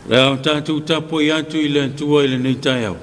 Le a tatou tapuai atu i le Atua i lenei taeao.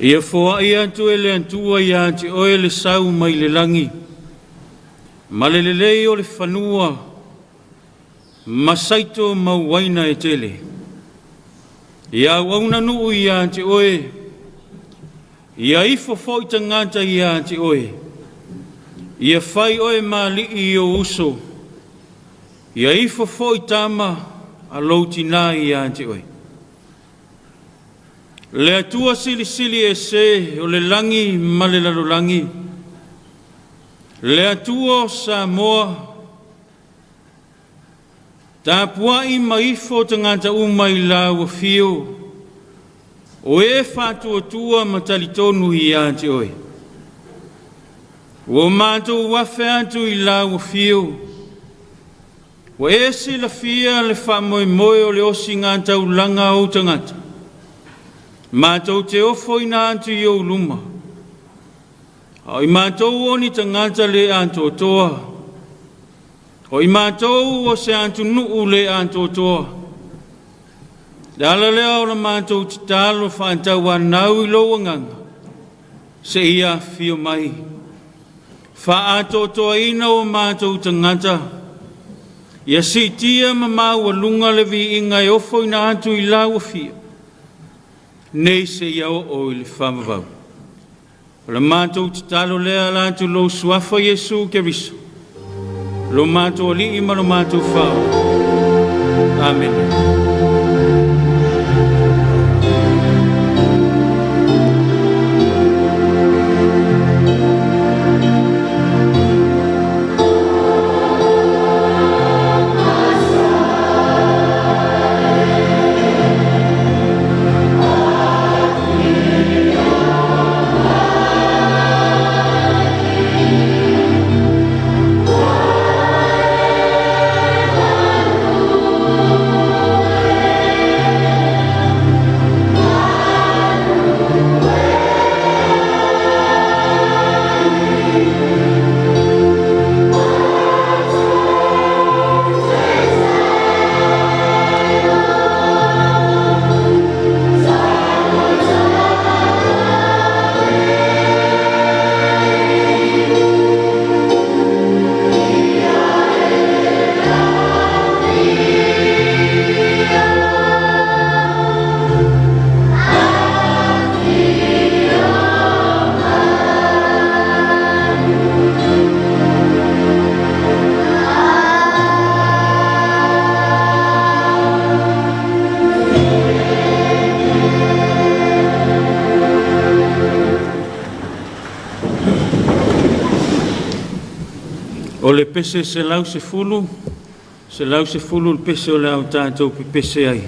Ia foai atu e le Atua ia te oe le sau mai le lagi, ma le lelei o le fanua, ma saito mauaina e tele. Ia auauna nuu ia te oe, ia ifo foi tagata ia te oe. Ia fai oe ma alii i ou uso, ia ifo foi tama a lou tinā ia te oe. Le Atua silisili ese o le lagi ma le lalolagi, le Atua o Samoa, tapuai ma ifo tagata uma i lau afio, o e faatuatua ma talitonu ia te oe. Ua matou afe atu i lau afio, ua e silafia le faamoemoe o le osigataulaga a ou tagata, matou te ofoina atu i ou luma, a o i matou o ni tagata le atoatoa, o i matou o se atunuu le atoatoa. Le ala lea o la matou tatalo faatauanau i lou agaga, seia afifio mai, faaatoatoaina o matou tagata, ia siitia ma maualuga le viiga e ofoina atu i lau afio, nei seia oo i le faavavau. O le matou tatalo lea ala atu i lou suafa Iesu Keriso, lo matou Alii ma lo matou Faaola. Amene. O le pese 110, 110 le pese o le a o tatou pepese ai.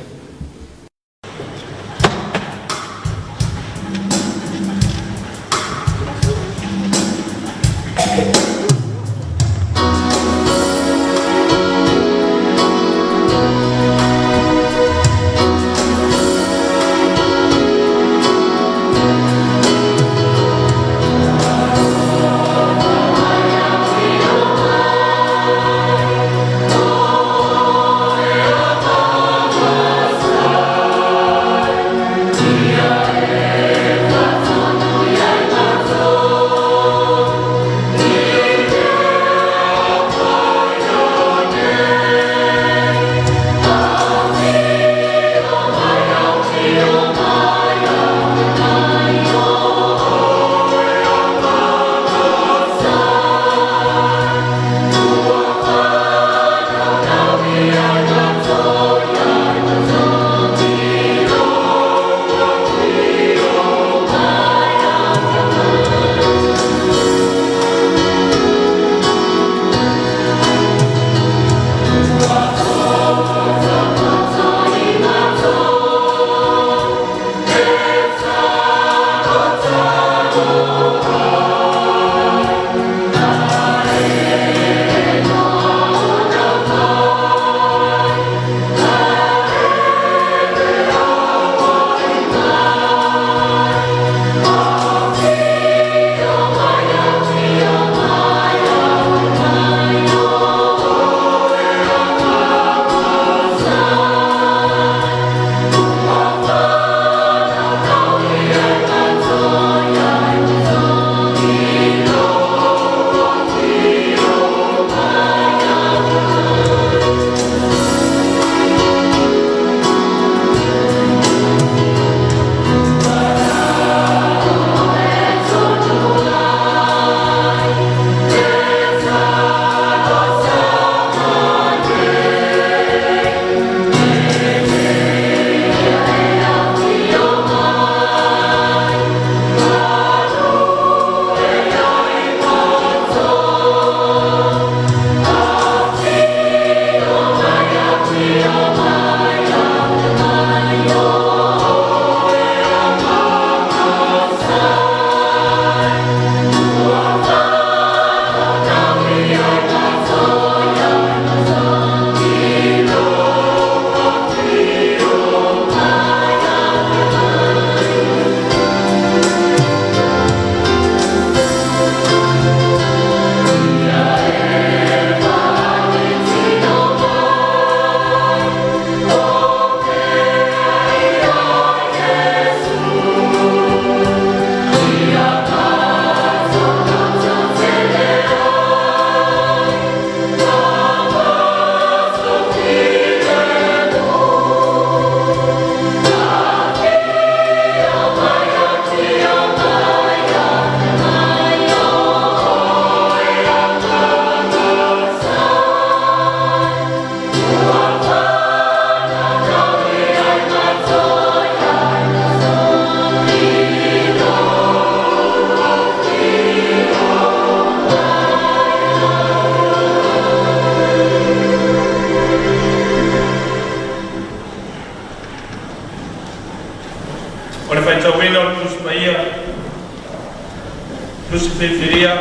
Tusi Filifilia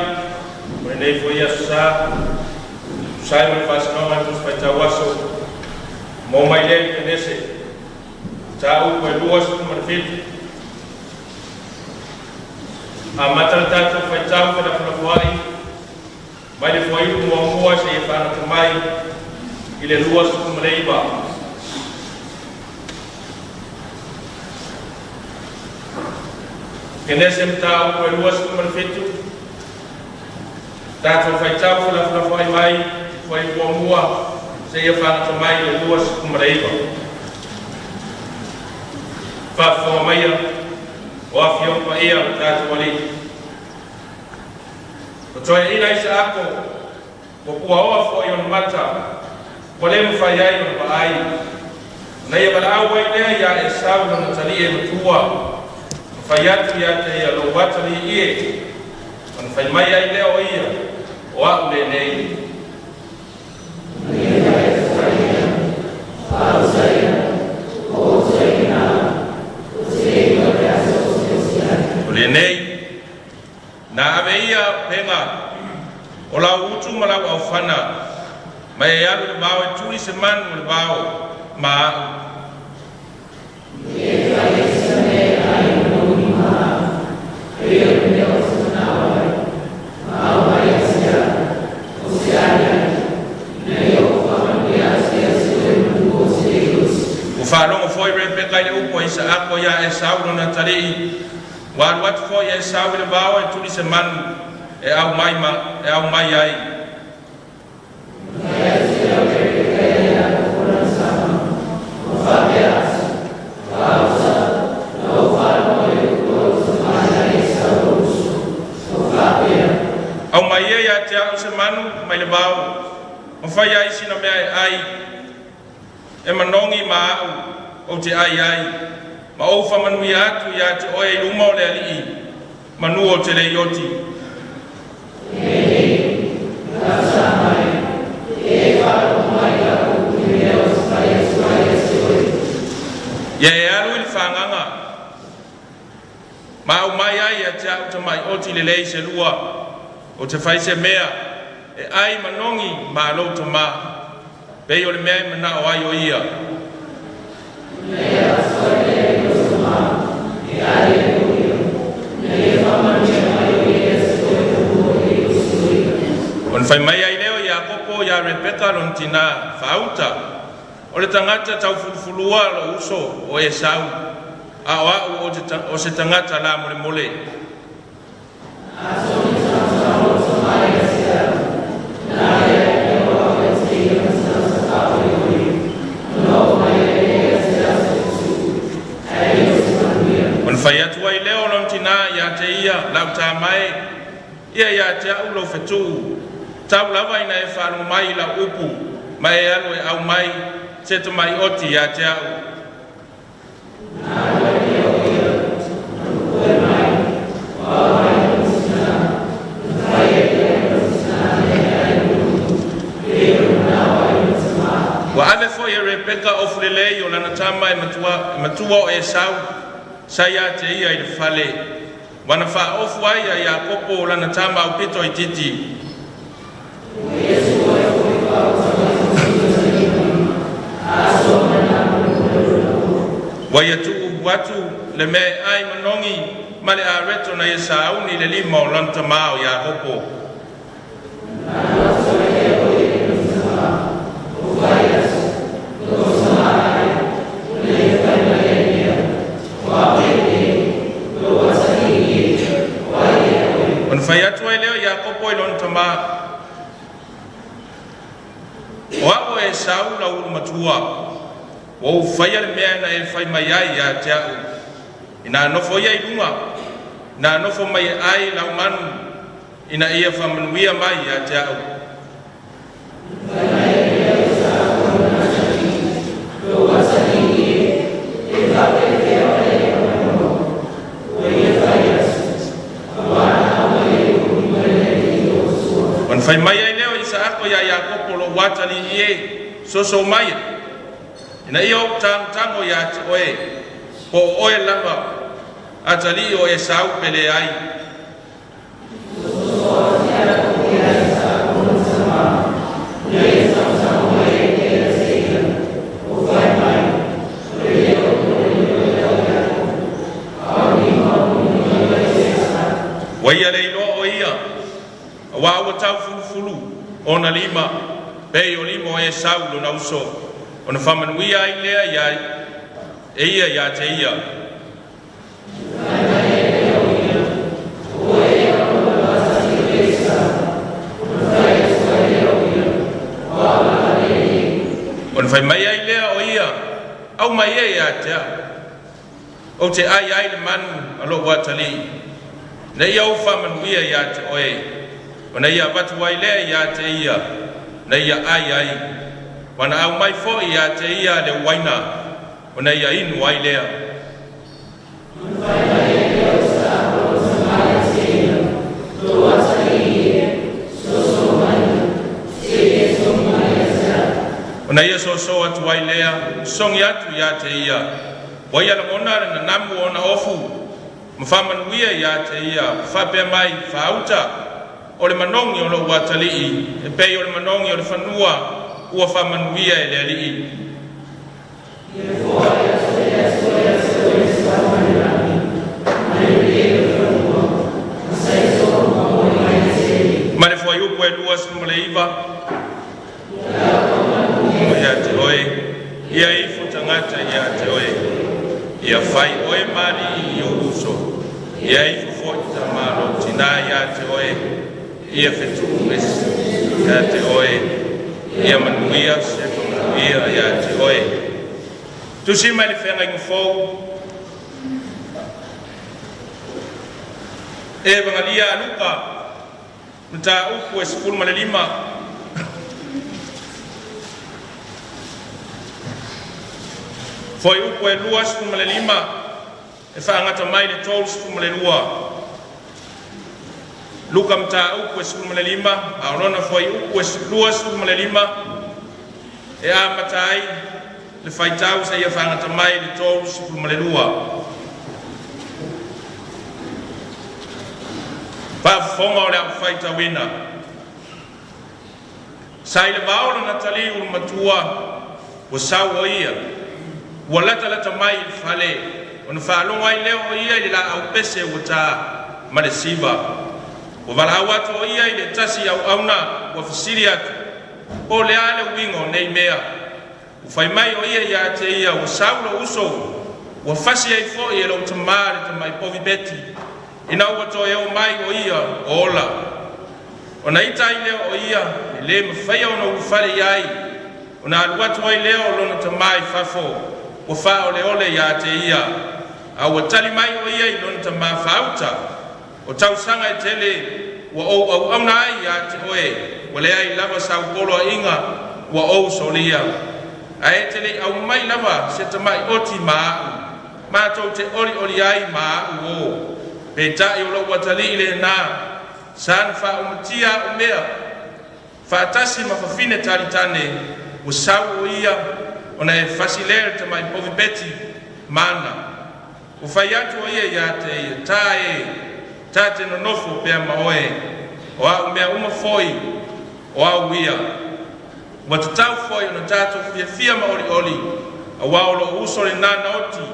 mo lenei foi Aso Sa, e tusa ai ma le faasinoga o le Tusi Faitau Aso mo mai le Kenese, Mataupu e 27. Amata le tatou faitau felafolafoai mai le fuaiupu 1 seia fa'anata mai i le 29. Kenese Mataupu e 27, tatou faitau felafolafoai mai le fuaiupu 1 seia fa'anata mai i le 29. Faafofoga maia o Afioga Paia a lo tatou Alii. Ua toeaina Isaako ua puaoa foi ona mata, ua le mafai ai ona vaai. Ona ia valaau ai lea ia Esau lona talii e matua, ma fai atu ia te ia, “Lou atalii e.” Ona fai mai ai lea o ia, “O a'u lenei.” O lenei, na ave e ia auupega o lau utu ma lau aofana, ma e alu i le vao e tuli se manu o le vao ma a'u. Ua faalogo foi Rebeka i le upu a Isaako ia Esau lona atalii. Ua alu atu foi Esau i le vao e tuli se manu e au ma e au mai ai. Aumai ia ia te a'u se manu mai le vao, ma fai ai sina mea e ai, e manogi ma a'u ou te ai ai, ma ou faamanuia atu ia te oe i luma o le Alii, manu ou te le i oti. Ia e alu i le fagaga ma aumai ai ia te a'u tamai oti lelei se lua, ou te fai se mea e ai manogi ma lou tamā, pei o le mea e manao ai o ia. Ona fai mai ai lea o Iakopo ia Rebeka lona tinā, “Faauta, o le tagata taufulufulua lou uso o Esau, a o a'u o se tagata lamolemole. Ona fai atu ai lea o lona tinā ia te ia, “Lau tama e, ia ia te a'u lou fetu'u, tau lava ina e faalogo mai i lau upu, ma e alu e aumai se tamai oti ia te a'u.” Ua ave foi e Rebeka ofu lelei o lana tama e matua, e matua o Esau sa ia te ia i le fale, ua na faaofu ai ia Iakopo o lana tama aupito itiiti. Ua ia tuu atu le mea e ai manogi ma le areto na ia sauni i le lima o lona tamā o Iakopo. Ona fai atu ai lea o Iakopo i lona tamā, “O a'u o Esau lau ulu matua. Ua ou faia le mea na e fai mai ai ia te a'u. Ina nofo ia i luga, ina nofo mai e ai lau manu, ina ia faamanuia mai ia te a'u.” Ona fai mai ai lea o Isaako iā Iakopo, “Lo'u atalii e, soso mai ina ia ou tagotago iā te oe, po o oe lava atalii o Esau pe leai.” iloa o ia, auā ua taufulufulu ona lima, pei o lima o Esau lona uso, ona faamanuia ai lea ia e ia ia te ia. Ona fai mai ai lea o ia, “Aumai ia ia te au, ou te ai ai le manu a lou atalii, ina ia ou faamanuia ia te oe.” Ona ia avatu ai lea ia te ia, na ia ai ai. Ua na aumai foi ia te ia le uaina, ona ia inu ai lea. Ona ia soso atu ai lea, sogi atu ia te ia, ua ia lagona le nanamu o ona ofu, ma faamanuia ia te ia, faapea mai, “Faauta, o le manogi o lou atalii, e pei o le manogi o le fanua ua faamanuia e le Alii.” Ma le fuaiupu e 29 ia te oe, ia ifo tagata ia te oe, ia fai oe ma alii i ou uso, ia ifo foi tama o lou tina ia te oe, ia fetuu ese ia te oe, ia manuia se faamanuia ia te oe. Tusi mai le Feagaiga Fou, Evagalii a Luka, mataupu e 15. Fuaiupu e 25 e faagata mai le 32. Luka mataupu e 15, a o lona fuaiupu e 25 e amata ai le faitau seia faagata mai le 32. Faafofoga o le a faitauina. Sa i le vao lona taliu le matua ua sau o ia, ua latalata mai i le fale, ona faalogo ai lea o ia i le laau pese ua ta ma le siva. Ua valaau atu o ia i le tasi auauna ua fesili atu, po o le a le uiga o nei mea. Ua fai mai o ia ia te ia, “Ua sau lou uso, ua fasi ai foi e lou tamā le tamai povi beti, ina ua toe oo mai o ia o ola.” Ona ita ai lea o ia, e le mafaia ona ulufale i ai, ona alu atu ai lea o lona tamā i fafo, ua faaoleole ia te ia. A ua tali mai o ia i lona tamā, “Faauta, o tausaga e tele ua ou auauna ai ia te oe, ua leai lava sau poloaiga ua ou solia, ae e te le i aumaia lava se tamai oti ma a'u, matou te olioli ai ma a'u uō. Peitai o lou atalii lenā, sa na faaumatia a'u mea faatasi ma fafine talitane, ua sau o ia, ona e fasi lea i le tamai povi beti mana.” Ua fai atu o ia ia te ia, “Tā e, ta te nonofo pea ma oe, o au mea uma foi o au ia. Ua tatau foi ona tatou fiafia ma olioli, auā o lou uso lenā na oti,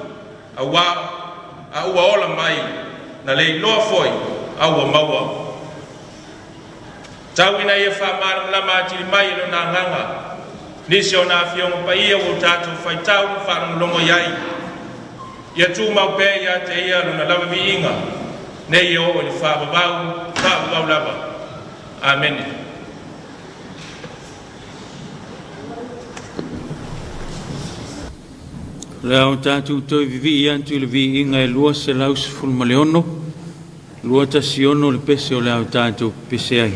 a ua ola mai, na leiloa foi, a ua maua.” Tau ina ia faamalamalama atili mai e Lona Agaga nisi o na Afioga Paia ua tatou faitau ma faalogologo i ai. Ia tumau pea ia te Ia Lona lava viiga, nei e oo i le faavavau, faavavau lava. Amene. O le a tatou toe vivii atu i le viiga e 216, 216 le pese o le a tatou pepese ai.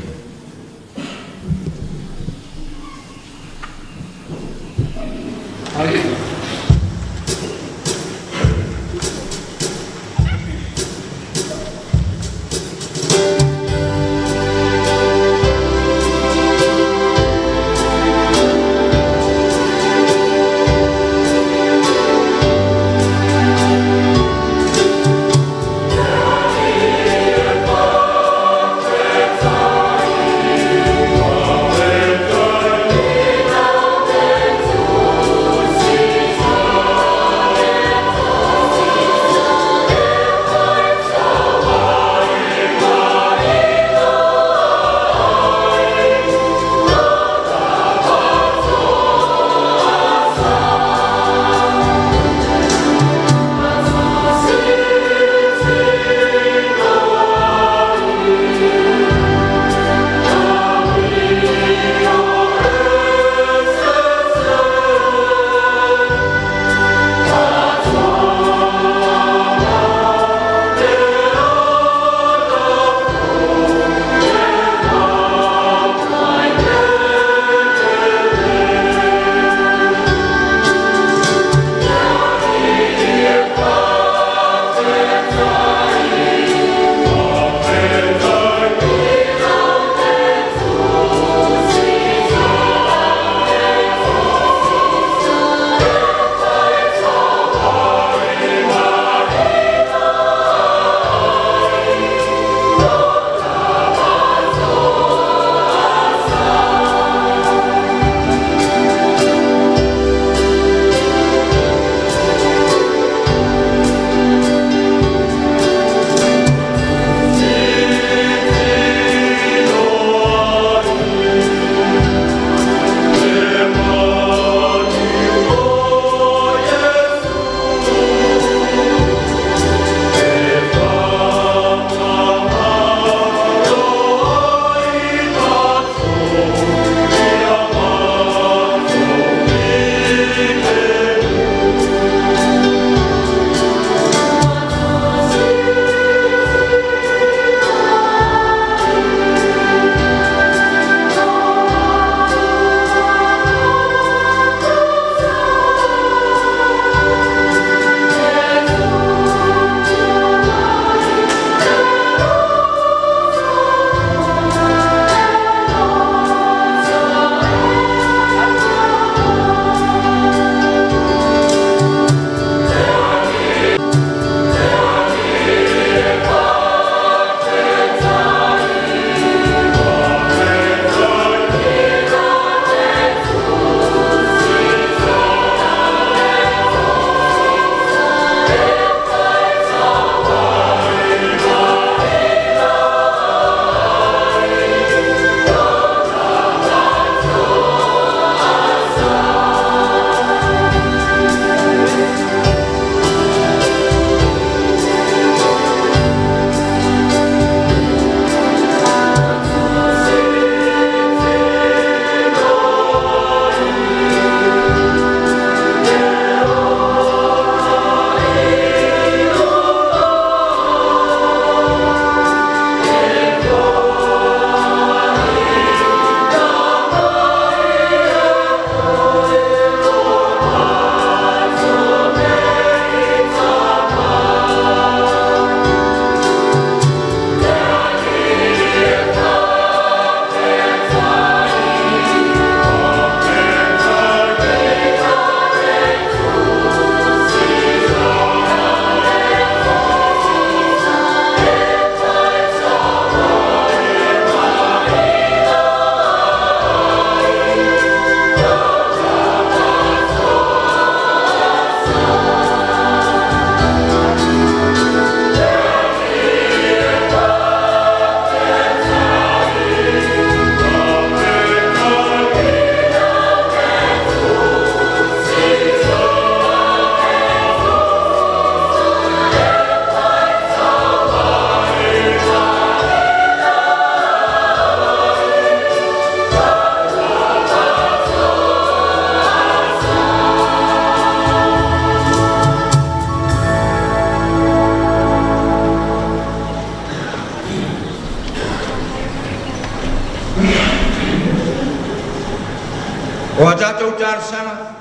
O a tatou talosaga,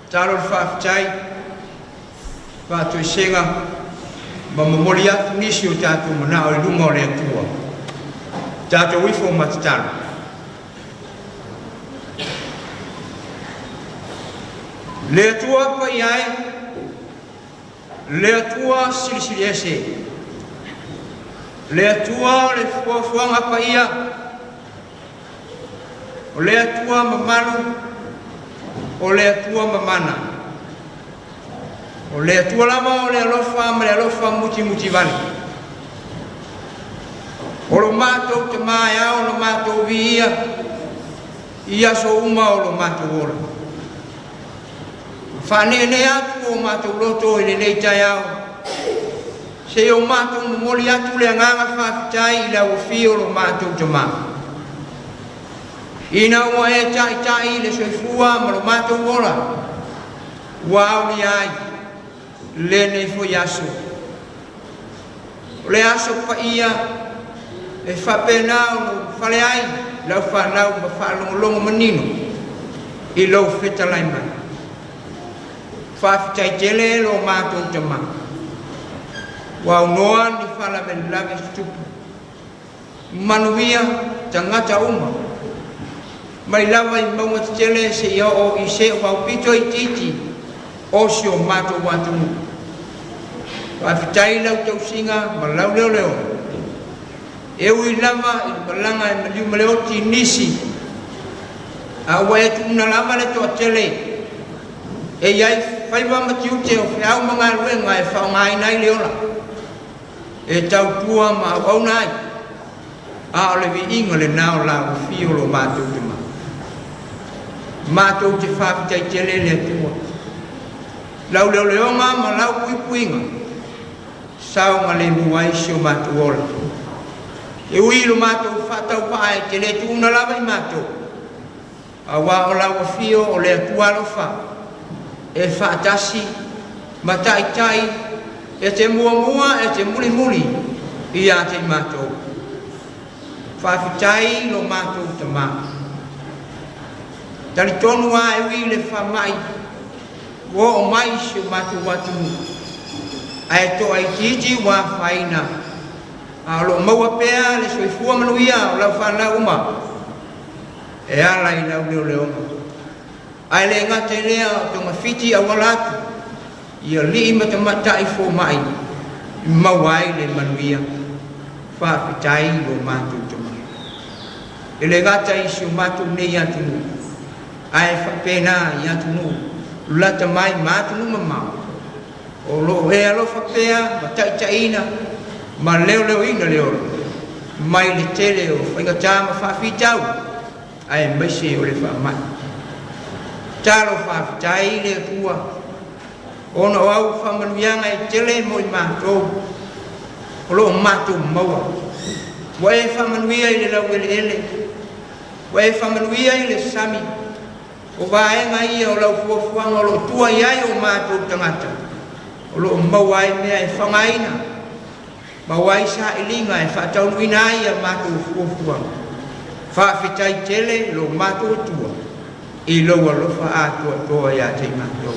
tatalo le faafetai, faatoesega ma momoli atu nisi o tatou manao i luma o le Atua. Tatou ifo ma tatalo. Le Atua paia e, le Atua silisili ese, le Atua o le fuafuaga paia, o le Atua mamalu, o le Atua mamana, o le Atua lava o le alofa ma le alofa mutimutivale. O lo matou Tamā e ao ona matou viia i aso uma o lo matou ola. Faaneenee atu o matou loto i lenei taeao, seia o matou momoli atu le agaga faafetai i le auafia o lo matou Tamā. Ina ua e taitai le soifua ma lo matou ola, ua aulia ai lenei foi aso. O le aso paia e faapena ona ulufale ai lau fanau ma faalogologo manino i lou fetalai mai. Faafetai tele lo matou Tamā, ua aunoa ni faalavelave tutupu, manuia tagata uma, mai lava i mauga tetele seia oo i se aupito itiiti o si o matou atunuu. Faafetai i lau tausiga ma lau leoleoga, e ui lava i le malaga e maliu ma le oti i nisi, a ua e tuuna lava le toatele e i ai faiva ma tiute o feau ma galuega e faaaogaina ai le ola, e tautua ma auauna ai, a o le viiga lena o lau afio o lo matou Tamā. Matou te faafetai tele i le Atua, lau leoleoga ma lau puipuiga, saogalemu ai si o matou ola. E ui i lo matou faatauvaa e te le tuuna lava i matou, auā o lau afio o le Atua alofa, e faatasi ma taitai e te muamua e te mulimuli ia te i matou. Faafetai lo matou Tamā. Talitonu lava e ui i le faamai ua oo mai i si o matou atunuu, ae toaitiiti ua afaina, a o lo o maua pea le soifua manuia o lau fanau uma e ala i lau leoleoga. Ae le gata i lea o togafiti auala atu i alii ma tamaitai fomai i maua ai le manuia. Faafetai i lo matou Tamā. E le gata i si o matou nei atunuu, ae faapena i atunuu lata mai ma atunuu mamao, o lo o e alofa pea ma taitaiina ma leoleoina le ola mai le tele o faigata ma faafitauli aemaise o le faamai. Talo faafetai i le Atua ona o au faamanuiaga e tele mo i matou o lo o matou maua. Ua e faamanuia i le laueleele, ua e faamanuia i le sami, o vaega ia o lau fuafuaga o lo o tua i ai o matou tagata, o lo o maua ai mea e faogaina, maua ai sailiga e faataunuuina ai a matou fuafuaga. Faafetai tele lo matou Atua i lou alofa atoatoa ia te i matou.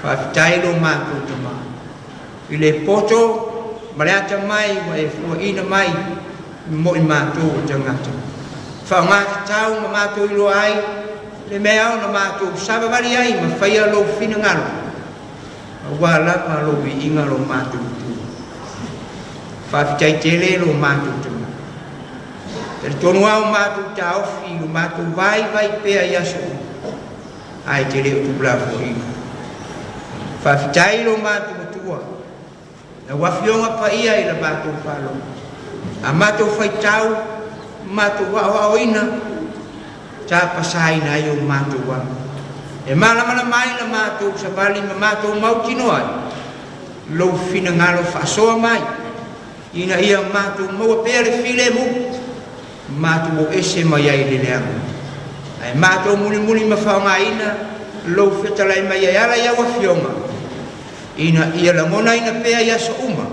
Faafetai lo matou Tamā i le poto ma le atamai ua e fuaina mai mo i matou o tagata. Faaaoga tatau ma matou iloa ai le mea ona matou savavali ai ma faia lou finagalo, aua lava lou viiga lo matou Atua. Faafetai tele lo matou Tamā. Talitonu lava o matou taofi i lo matou vaivai pea i aso uma, ae te le o tuulafoaiina. Faafetai lo matou Atua, lau Afioga paia i la matou faalogo, a matou faitau, matou aoaoina, tapasaina ai o matou ala. E malamalama ai la matou savali ma matou mautinoa ai lou finagalo faasoa mai, ina ia matou maua pea le filemu, matou o ese mai ai i le leaga. Ae matou mulimuli ma faaaogaina lou fetalai mai e ala i au afioga, ina ia lagonaina pea i aso uma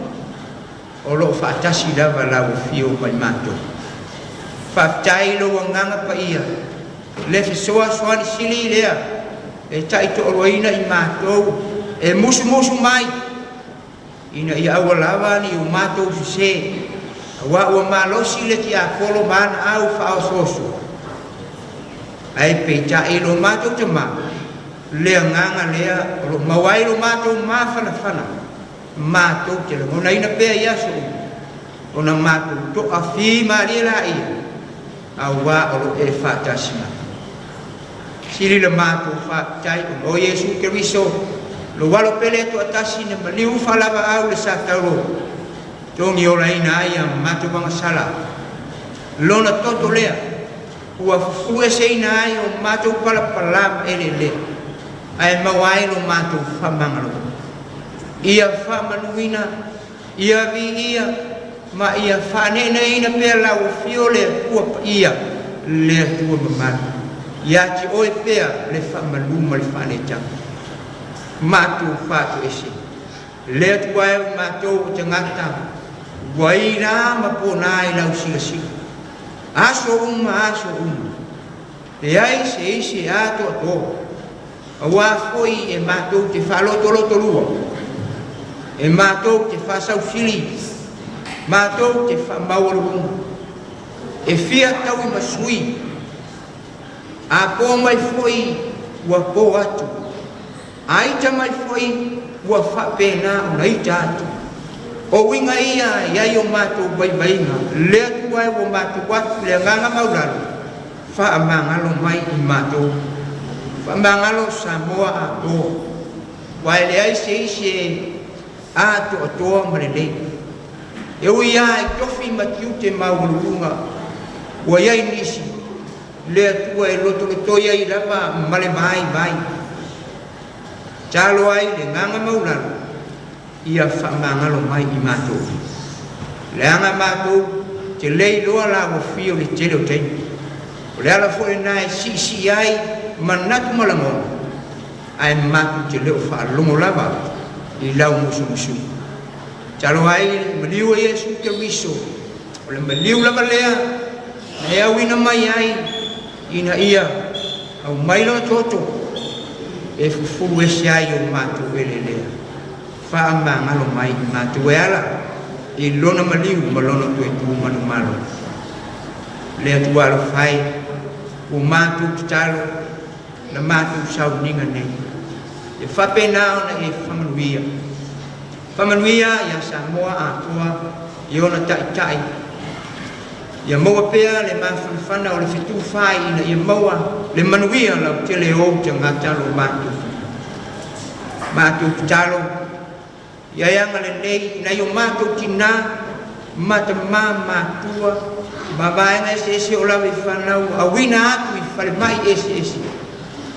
o lo o faatasi lava lau afio ma i matou. Faafetai i lou agaga paia. Le fesoasoani sili lea e taitoaluaina i matou e musumusu mai ina ia aua lava ne i o matou sesē, auā ua malosi le tiapolo ma ana au faaosooso. Ae peitai lo matou Tamā, le agaga lea o lo o maua ai lo matou mafanafana, matou te lagonaina pea i aso uma, ona matou toafimalie laia, auā o lo o e faatasi mai. Sili le matou faafetai ona o Iesu Keriso, lou Alo pele e toatasi na maliu faalavaau i le sa taulo, togiolaina ai a matou agasala. Lona toto lea ua fufulueseina ai o matou palapalā ma eleelea, ae maua ai lo matou faamagalo. Ia faamanuina, ia viia ma ia faaneeneeina pea lau afio le Atua paia, le Atua mamalu. Ia te oe pea le faamalu ma le faaneetaga. Matou faatoese le Atua e o matou o tagata ua i la ma ponā i lau silasila, aso uma aso uma, leai se isi e atoatoa, auā foi e matou te faalotolotolua, e matou te faasausili, matou te faamaualuluga, e fia taui ma sui, a po mai foi ua po atu, a ita mai foi ua faapena ona ita atu. O uiga ia e i ai o matou vaivaiga, le Atua e ua matou atu i le agaga maualalo, faamagalo mai i matou, faamagalo Samoa atoa, aua e leai se isi e atoatoa ma lelei. E ui lava i tofi ma tiute maualuluga ua i ai nisi, le Atua e lotolotoi ai lava ma le vaivai. Tatalo ai le agaga maualalo, ia faamagalo mai i matou, leaga matou te le iloa lau afio i le tele o taimi. O le ala foi lena e siisii ai manatu ma lagona, ae matou te le o faalogo lava i lau musumusuga. Tatalo ai le maliu o Iesu Keriso, o le maliu lava lea na e auina mai ai ina ia aumai lona toto e fufulu ese ai o matou eleelea. Faamagalo mai i matou e ala i lona maliu ma lona toe tu manumalo. Le Atua alofa e, ua matou tatalo la matou sauniga nei, ia faapena ona e faamanuia. Faamanuia ia Samoa atoa i ona taitai, ia maua pea le mafanafana o le fetufaai ina ia maua le manuia lautele o ou tagata lo matou matou tatalo ia e agalelei i nai o matou tinā ma tamā matua ma vaega eseese o lava i fanau auina atu i falemai eseese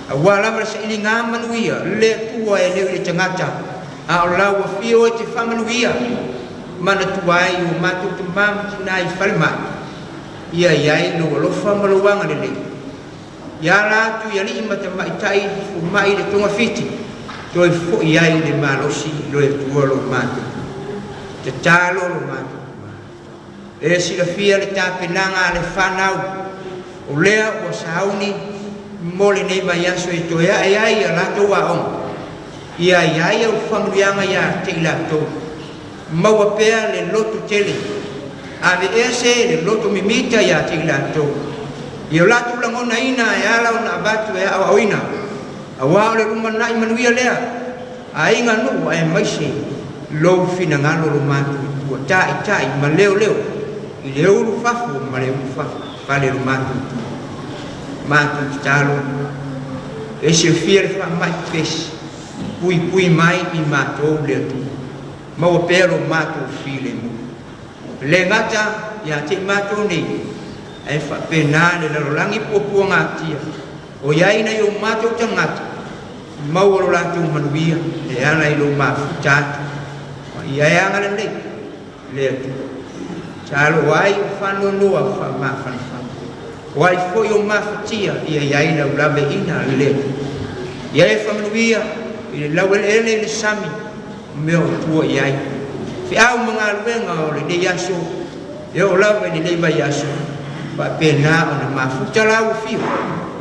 auā lava le sailiga manuia le Atua e le o i le tagata a o lau afio e te faamanuia manatua ai o matou tamā ma tinā i falemai ia i ai lou alofa ma lou agalelei. Ia ala atu i alii ma tamaitai fomai le togafiti, toe fo'i ai le malosi i le Atua lo matou tatalo lo matou Tamā. E silafia le tapenaga a le fanau o lea ua sauni mo lenei vaiaso e toe a'e ai a latou aoga, ia i ai au faamanuiaga ia te i latou. Maua pea le loto tele, aveese le loto mimita ia te i latou, i o latou lagonaina e ala ona avatu e aoaoina, auā o le lumanai manuia lea, aiga nuu aemaise lou finagalo lo matou Atua taitai ma leoleo i le ulu fafo ma le ulu fale lo matou Atua. Matou tatalo e silafia le faamai pepesi, puipui mai i matou le Atua, maua pea lo matou filemu. E le gata ia te i matou nei, ae faapena le lalolagi puapuagatia o i ai nai o matou tagata, maua lo latou manuia e ala i lou mafuta atu ma ia e agalelei le Atua. Talo ai o faanoanoa faamafanafana, o ai foi o mafatia ia i ai lau laveaiina le Atua. Ia e faamanuia i le laueleele i le sami o mea o tua i ai. Feau ma galuega o lenei aso e oo lava i lenei vaiaso, faapena ona mafuta lau afio.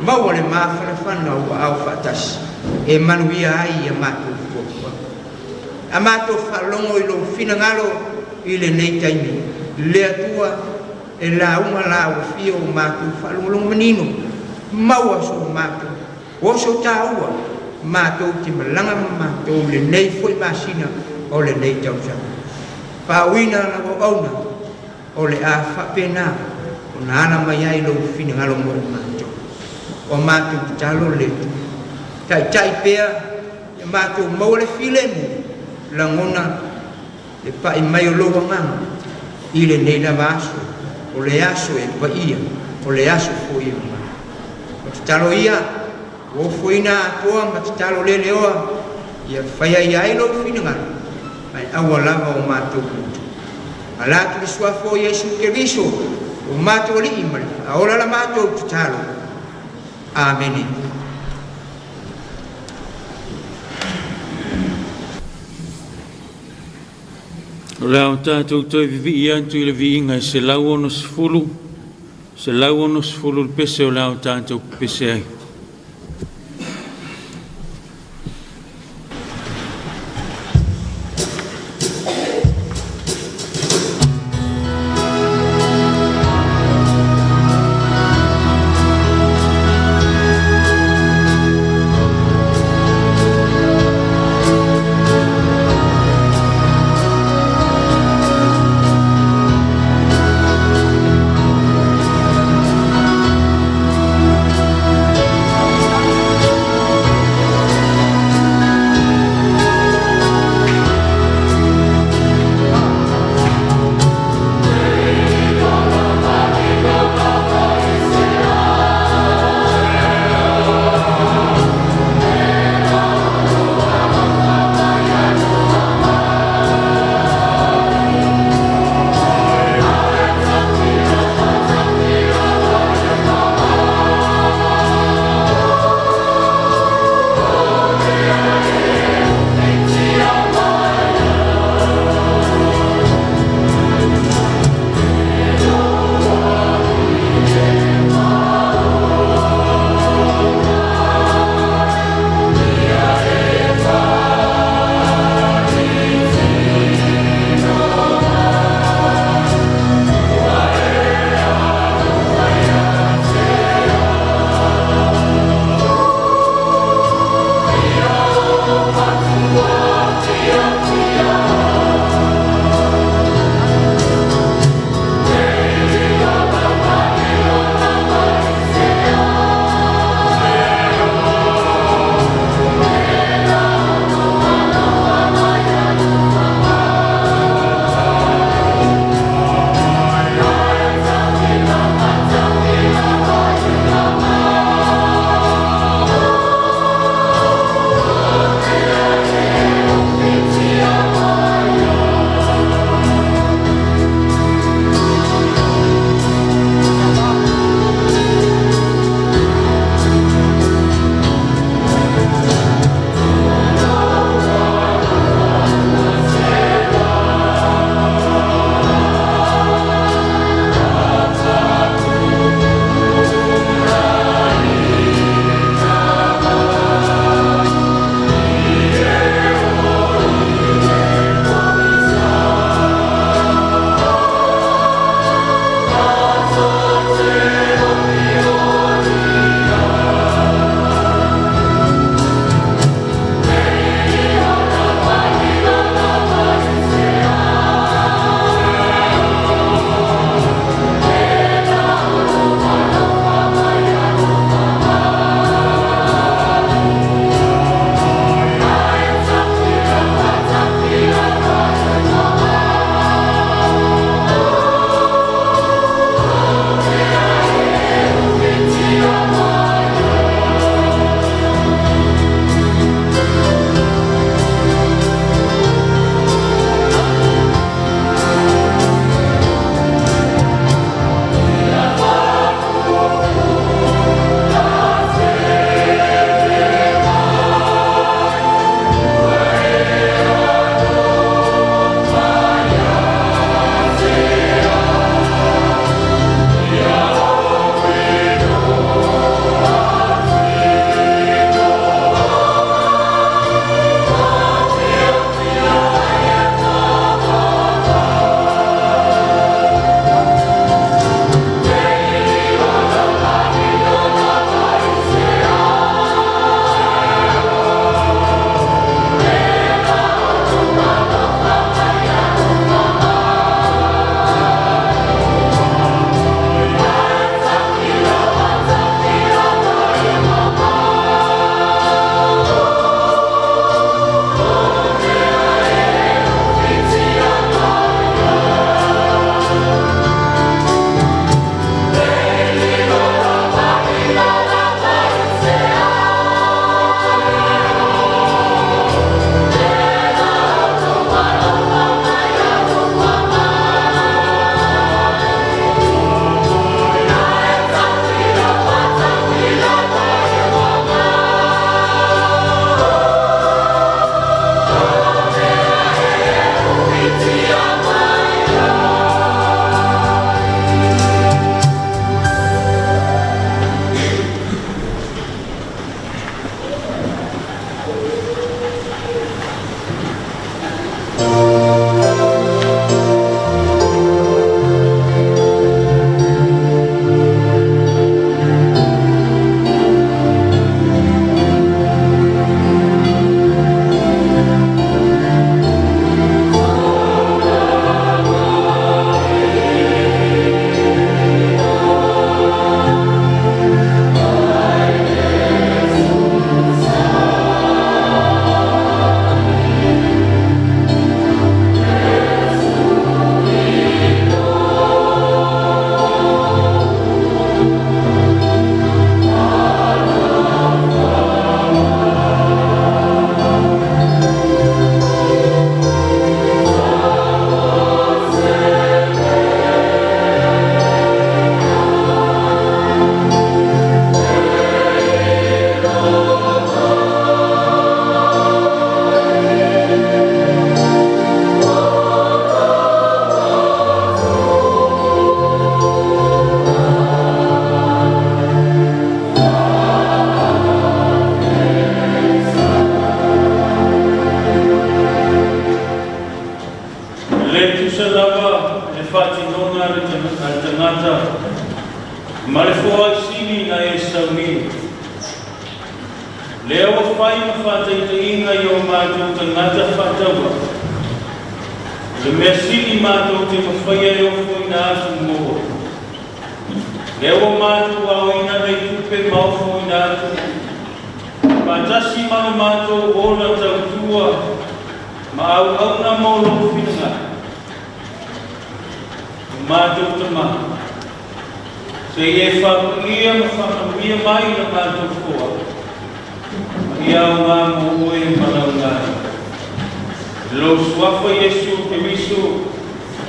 Maua le mafanafana o aao faatasi e manuia ai ia matou fuafuaga. A matou faalogo i lou finagalo i lenei taimi, le Atua e lauga la ua fia o matou faalogologo manino, maua so matou oso taua matou te malaga ma matou i lenei foi masina o lenei tausaga. Faauina lau auauna o le a faapena ona ala mai ai lou finagalo mo i matou. Ua matou tatalo le Atua, taitai pea ia matou maua le filemu, lagona le pai mai o lou agaga i lenei lava aso, o le aso e paia, o le aso foi e mamalu. O tatalo ia ua ofoina atoa ma tatalo leleoa ia faia ia ai lou finagalo, ae aua lava o matou loto. Ala atu le suafa o Iesu Keriso, o matou Alii ma le Faaola la matou tatalo. Amene. O le a tatou toe vivii atu i le viiga e 160, 160 le pese o le a tatou pepese ai. tagata ma le foai sili na e saunia. Lea ua fai ma faataitaiga i o matou tagata faatauvaa, o le mea sili matou te mafaia e ofoina atu mo oe. Lea ua matou aoina nei tupe ma ofoina atu, faatasi ma lo matou ola tautua ma auauna mo lou finagalo. O matou Tamā, se i e faapaia ma faamanuia mai la matou foau, ma ia aoga mo oe ma lau galuega. I lou Suafa Iesu Keriso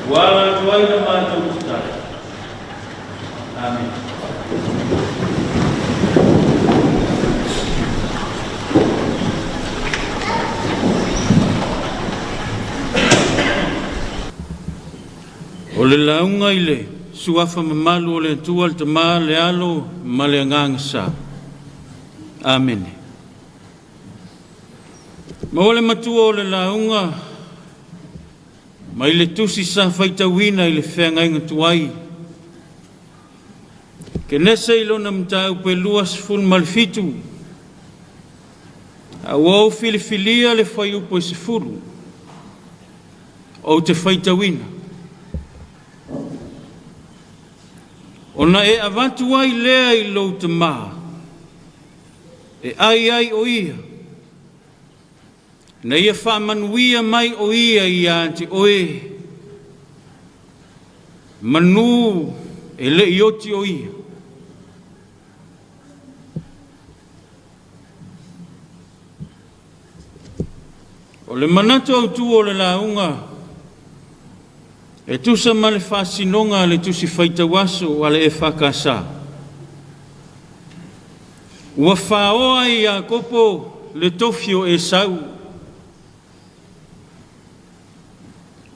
ua ala atu ai la matou tatalo. Amene. O le lauga i le Suafa mamalu o le Atua le Tamā, le Alo ma le Agaga Sa. Amene. Maua le matua o le lauga mai le tusi sa faitauina i le feagaiga tuai. Kenese i lona mataupu e 27, a ua ou filifilia le fuaiupu e 10, ou te faitauina. Ona e avatu ai lea i lou tamā, e ai ai o ia, na ia faamanuia mai o ia ia te oe, manu e le i oti o ia. O le manatu autū o le lauga e tusa ma le faasinoga a le tusi faitauaso a le EFKS. Ua faoa e Iakopo le tofi o Esau.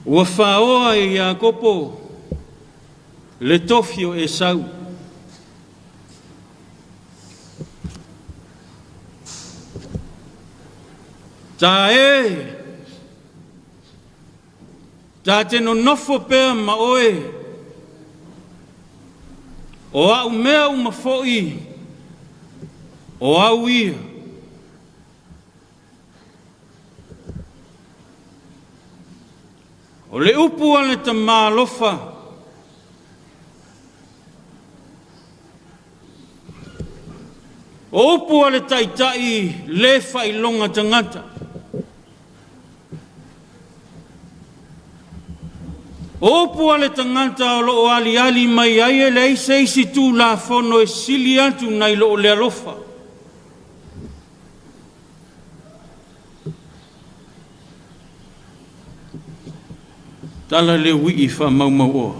Ua faoa e Iakopo le tofi o Esau. Ta e, ta te nonofo pea ma oe, o au mea uma foi, o au ia. O le upu a le tamā alofa, o upu a le taitai le faailoga tagata. O upu a le tagata o lo o aliali mai ai e leai se isi Tulafono e sili atu nai lo le alofa. Tala le uii faamaumauoa.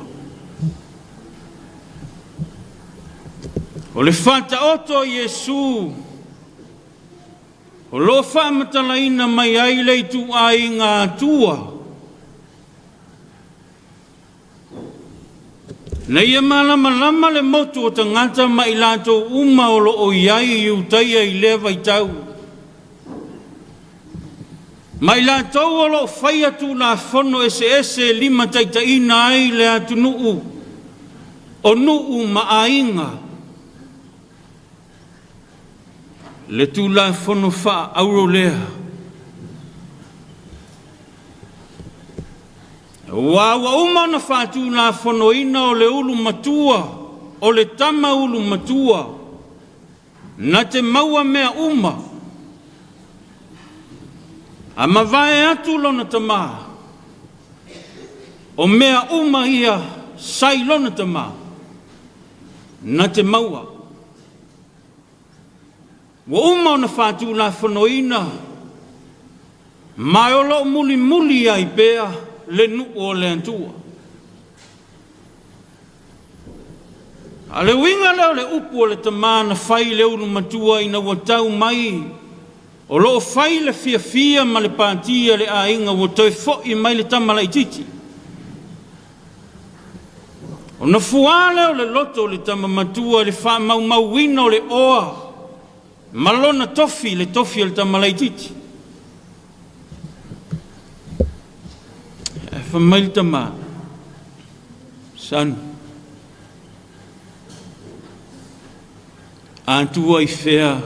O le faataoto a Iesu o lo o faamatalaina mai ai le ituaiga Atua na ia malamalama le motu o tagata ma i latou uma o lo o i ai i Iutaia i lea vaitau, ma i latou o lo o faia tulafono eseese e limataitaiina ai le atunuu o nuu ma aiga, le tulafono faaauro lea. Aua ua uma ona faatulafonoina o le ulu matua, o le tama ulu matua, na te maua mea uma, a mavae atu lona tamā, o mea uma ia sai lona tamā, na te maua. Ua uma ona faatulafonoina, ma o lo o mulimuli ai pea le nuu o le Atua. A le uiga lea o le upu o le tamā na fai i le ulu matua ina ua tau mai o lo o fai le fiafia ma le pati a le aiga ua toe foi mai le tama laitiiti. Ona fuā lea o le loto o le tama matua i le faamaumauina o le oa ma lona tofi, le tofi o le tama laitiiti. Ae fai mai le tama, son, Atua i fea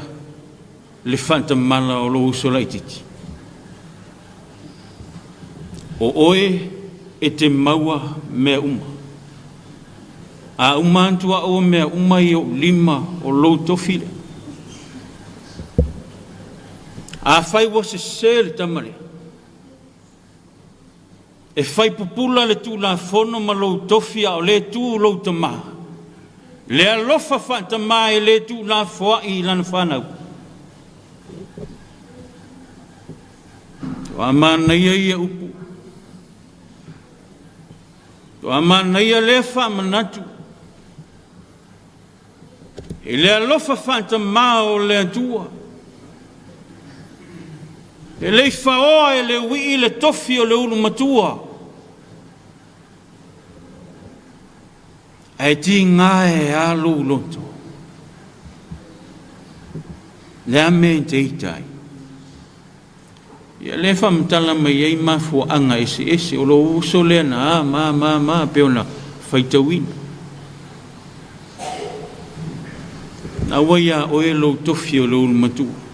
le faatamala o lou uso laitiiti? O oe e te maua mea uma. A uma atu au o mea uma i ou lima o lou tofi lea. Afai ua sese le tama lea, e fai pupula le Tulafono ma lou tofi a o lea tu lou tamā, le alofa faatamā e le tuulafoai i lana fanau. Toa manaia ia upu. Toa manaia lea faamanatu i le alofa faatamā o le Atua. E le i faoa e le uii le tofi o le ulu matua, ae tiga e a lou loto. Le a mea e te ita ai? Ia lea e faamatala mai ai mafuaaga eseese o lou uso lea na a ma ma ma pei ona faitauina. Na ua iā oe lou tofi o le ulu matua.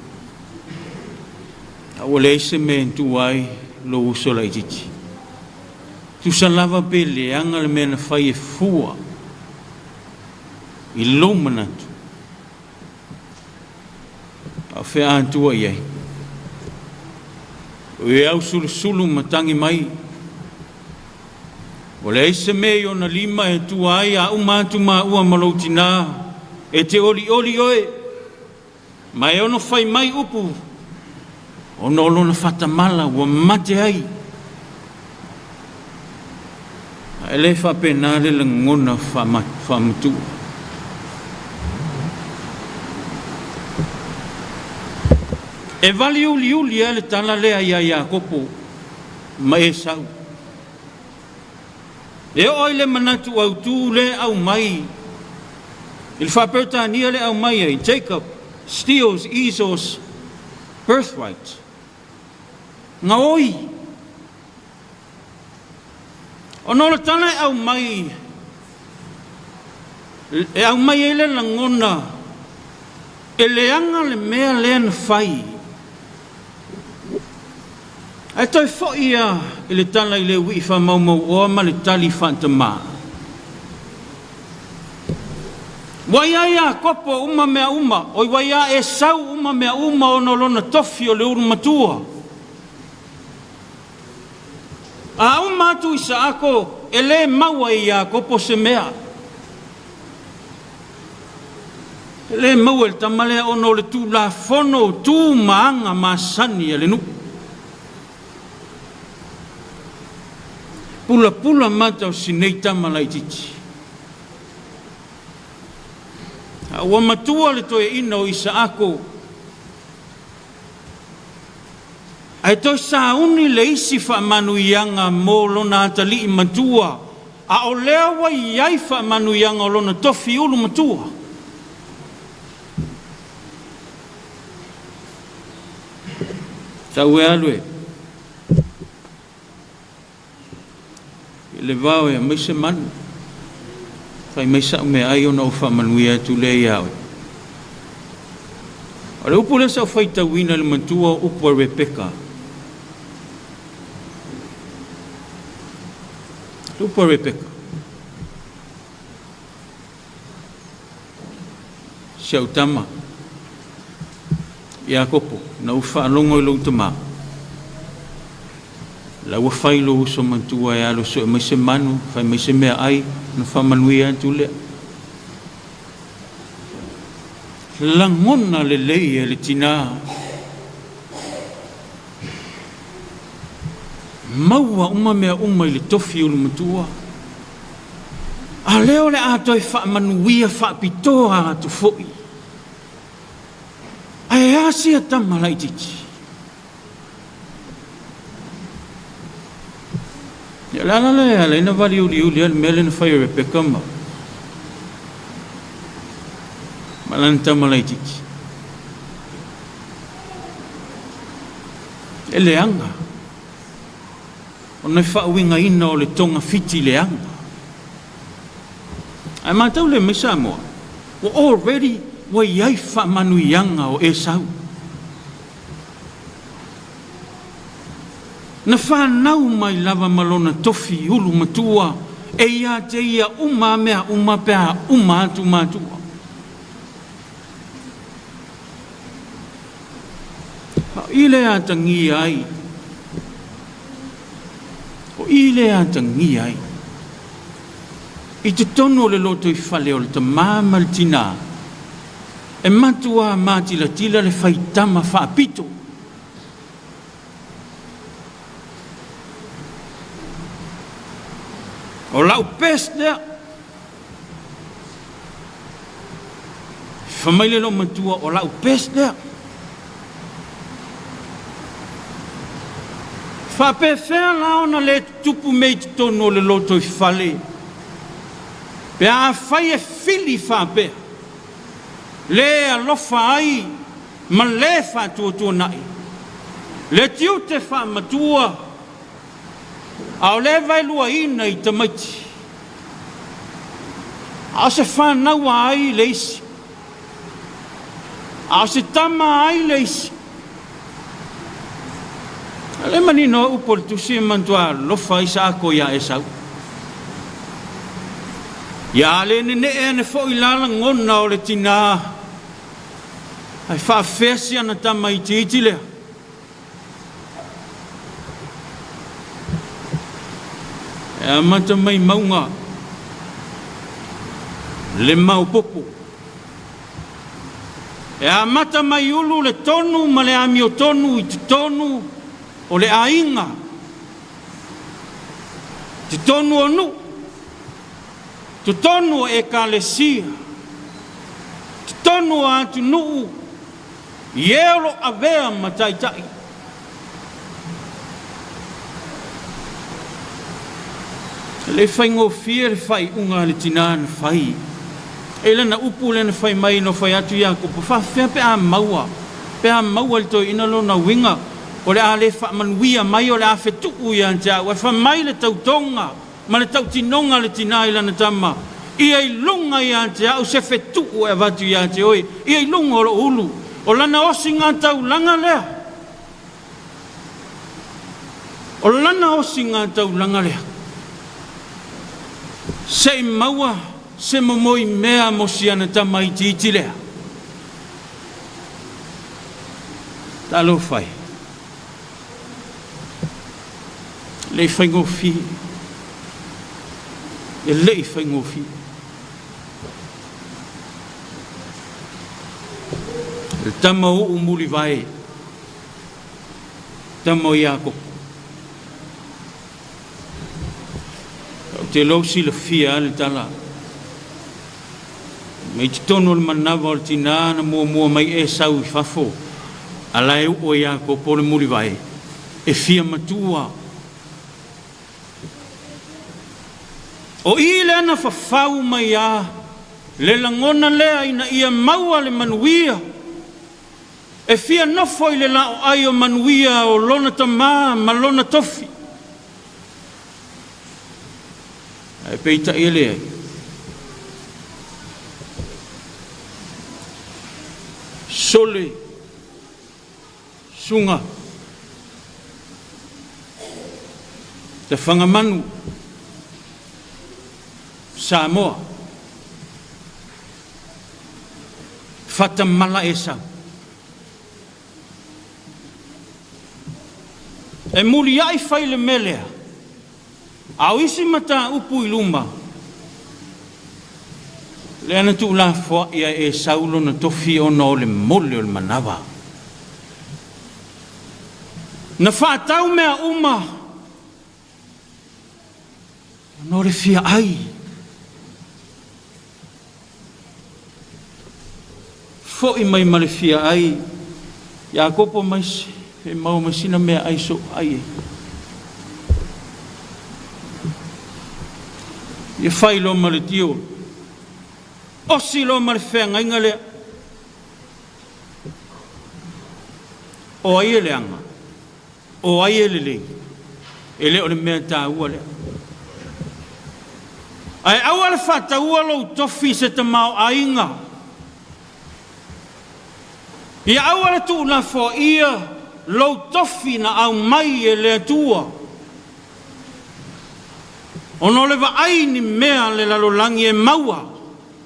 A ua leai se mea e tua ai lou uso laitiiti. Tusa lava pe leaga le mea na fai e fua i lou manatu. A o fea Atua i ai? O e ausulusulu ma tagi mai. Ua leai se mea i ona lima e tua ai a uma atu maua ma lou tinā, e te olioli oe, ma e ono fai mai upu, ona o lona faatamala ua mate ai. Ae le faapena le lagona faamatua. E valiuliuli lava le tala lea ia Iakopo ma Esau. E oo i le manatu autu lea e aumai i le faa-Peretania lea e aumai ai, Jacob steals Esau's birthright. Gaoi. Ona o le tala e aumai, e aumai ai le lagona e leaga le mea lea na fai. Ae toe foi ia i le tala i le uii faamaumauoa ma le tali faatamā. Ua ia Iakopo uma mea uma, oi ua ia Esau uma mea uma ona o lona tofi o le ulu matua. A uma atu Isaako, e le maua e Iakopo se mea. E le maua e le tama lea ona o le tulafono o tu ma aga masani a le nuu. Pulapula mata o si nei tama laitiiti. A ua matua le toeaina o Isaako, ae toe sauni le isi faamanuiaga mo lona atalii matua, a o lea ua i ai faamanuiaga o lona tofi ulu matua. Tau e alu e i le vao e aumai se manu, fai mai sa'u meaai ona ou faamanuia atu lea iā oe. O le upu lea sa ou faitauina i le matua o upu a Rebeka. Le upu a Rebeka. Si au tama, Iakopo, na ou faalogo i lou tamā, la ua fai lou uso matua e alu e sue mai se manu, fai mai se meaai, ona faamanuia atu lea. Lagona lelei e le tinā, maua uma mea uma i le tofi ulumatua, A lea o le a toe faamanuia faapitoa atu foi. Ae a sia tama laitiiti? Ia, o le ala lea e ala ai ona valiuliuli ai le mea lea na fai e Rebeka ma ma lana tama laitiiti. E leaga. Ona e faauigaina o le togafiti leaga. Ae matau lea mai Samoa, ua already Ua i ai faamanuiaga o Esau. Na fanau mai lava ma lona tofi ulu matua e ia te ia uma a mea uma pe a uma atu matua. A o i le atagia ai, o i le atagia ai, i totonu o le lotoifale o le tamā ma le tinā, e matuā matilatila le faitama faapito. O lau best lea. Fai mai le loomatua, o lau best lea. Faapefea la ona le tutupu mea i totonu o le lotoifale pe afai e fili faapea, le alofa ai ma le faatuatuanai le tiute faamatua a o lea e vaeluaina i tamaiti, a o se fanau a ai le isi, a o se tama a ai le isi. A le manino upu o le tusi e manatua alofa ai Isaako iā Esau. Ia le nene'e ane foi la lagona o le tinā, ae faafefea si ana tama itiiti lea. E amata mai mauga le maopoopo. E amata mai ulu le tonu ma le amiotonu i totonu o le aiga, totonu o nuu, totonu o ekalesia, totonu o atunuu i e o lo o avea ma taitai. E le faigofie le faaiuga a le tinā na fai. E i lana upu lea na fai mai ina fai atu Iakopo, faafefea pe a maua, pe a maua e le toeaina lona uiga, o le a le faamanuia mai, o le a fetuu ia te au. Ae fai mai le tautoga ma le tautinoga a le tinā i lana tama, ia i luga ia te au se fetuu e avatu ia te oe, ia i luga o lou ulu. O lana osiga taulaga lea. O lana osiga taulaga lea. Se i maua se momoi mea mo si ana tama itiiti lea. Talofa e. E le i faigofie. E le i faigofie. Le tama uu mulivae, tama o Iakopo. Ou te lou silafia lava le tala. Mai totonu o le manava o le tinā na muamua mai Esau i fafo, a la e oo e Iakopo le mulivae, e fia matua. O i lea na fafau mai a le lagona lea ina ia maua le manuia, e fia nofo i le laoai o manuia o lona tamā ma lona tofi. Ae peitai e leai. Sole suga tafagamanu Samoa fatamala Esau. E muliai fai le mea lea, a o isi mataupu i luma, lea na tuulafoai e Esau lona tofi ona o le mole o le manava. Na faatau mea uma ona o le fia ai. Foi mai ma le fia ai, Iakopo mai se e maua mai sina mea ai so ai e. Ia fai loa ma le tio, osi loa ma le feagaiga lea. O ai e leaga, o ai e lelei, e le o le mea taua lea. Ae aua le faataua lou tofi i se tamaoaiga. Ia aua le tuulafoaia lou tofi na aumai e le Atua, ona o le vaai ni mea a le lalolagi e maua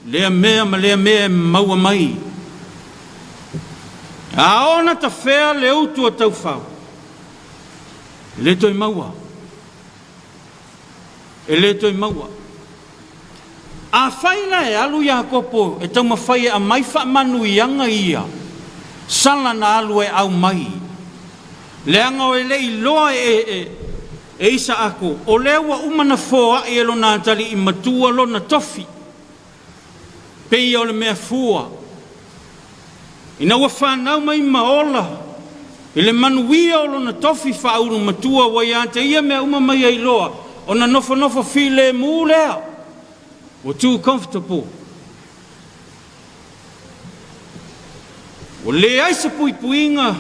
lea mea ma lea mea e maua mai. A oo na tafea le utu a taufao, e le toe maua. E le toe maua. Afai la e alu Iakopo e taumafai e aumai faamanuiaga ia, sala na alu e aumai, leaga e le i iloa e, e, e Isaako, o lea ua uma na foai e lona atalii matua lona tofi, pei o le mea fua. Ina ua fanau mai ma ola i le manuia o lona tofi faaulu matua ua ia te ia mea uma ma ia iloa, ona nofonofo filemu lea, ua too comfortable. Ua leai se puipuiga,